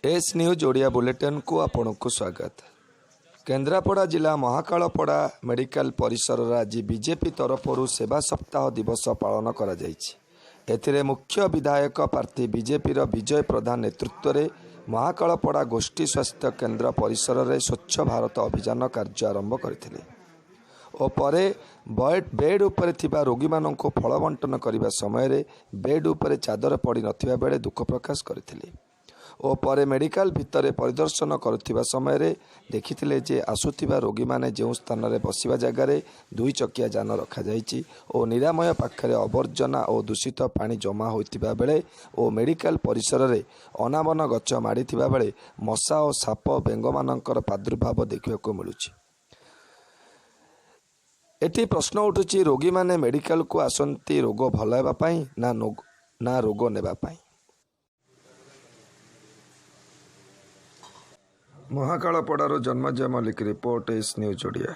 S news Odia ବୁଲେଟିନ୍କୁ ଆପଣଙ୍କୁ ସ୍ୱାଗତ। କେନ୍ଦ୍ରାପଡ଼ା ଜିଲ୍ଲା ମହାକାଳପଡ଼ା ମେଡିକାଲ ପରିସରରେ ଆଜି ବିଜେପି ତରଫରୁ ସେବା ସପ୍ତାହ ଦିବସ ପାଳନ କରାଯାଇଛି। ଏଥିରେ ମୁଖ୍ୟ ବିଧାୟକ ପ୍ରାର୍ଥୀ ବିଜେପିର ବିଜୟ ପ୍ରଧାନ ନେତୃତ୍ୱରେ ମହାକାଳପଡ଼ା ଗୋଷ୍ଠୀ ସ୍ୱାସ୍ଥ୍ୟ କେନ୍ଦ୍ର ପରିସରରେ ସ୍ୱଚ୍ଛ ଭାରତ ଅଭିଯାନ କାର୍ଯ୍ୟ ଆରମ୍ଭ କରିଥିଲେ ଓ ପରେ ବେଡ୍ ଉପରେ ଥିବା ରୋଗୀମାନଙ୍କୁ ଫଳ ବଣ୍ଟନ କରିବା ସମୟରେ ବେଡ୍ ଉପରେ ଚାଦର ପଡ଼ି ନଥିବା ବେଳେ ଦୁଃଖ ପ୍ରକାଶ କରିଥିଲେ ଓ ପରେ ମେଡିକାଲ ଭିତରେ ପରିଦର୍ଶନ କରୁଥିବା ସମୟରେ ଦେଖିଥିଲେ ଯେ ଆସୁଥିବା ରୋଗୀମାନେ ଯେଉଁ ସ୍ଥାନରେ ବସିବା ଜାଗାରେ ଦୁଇ ଚକିଆ ଯାନ ରଖାଯାଇଛି ଓ ନିରାମୟ ପାଖରେ ଆବର୍ଜନା ଓ ଦୂଷିତ ପାଣି ଜମା ହୋଇଥିବା ବେଳେ ଓ ମେଡିକାଲ ପରିସରରେ ଅନାବନା ଗଛ ମାଡ଼ିଥିବା ବେଳେ ମଶା ଓ ସାପ ବେଙ୍ଗମାନଙ୍କର ପ୍ରାଦୁର୍ଭାବ ଦେଖିବାକୁ ମିଳୁଛି। ଏଠି ପ୍ରଶ୍ନ ଉଠୁଛି, ରୋଗୀମାନେ ମେଡିକାଲକୁ ଆସନ୍ତି ରୋଗ ଭଲ ହେବା ପାଇଁ ନା ରୋଗ ନେବା ପାଇଁ? ମହାକାଳପଡ଼ାରୁ Janmajay Mallick report, S news Odia.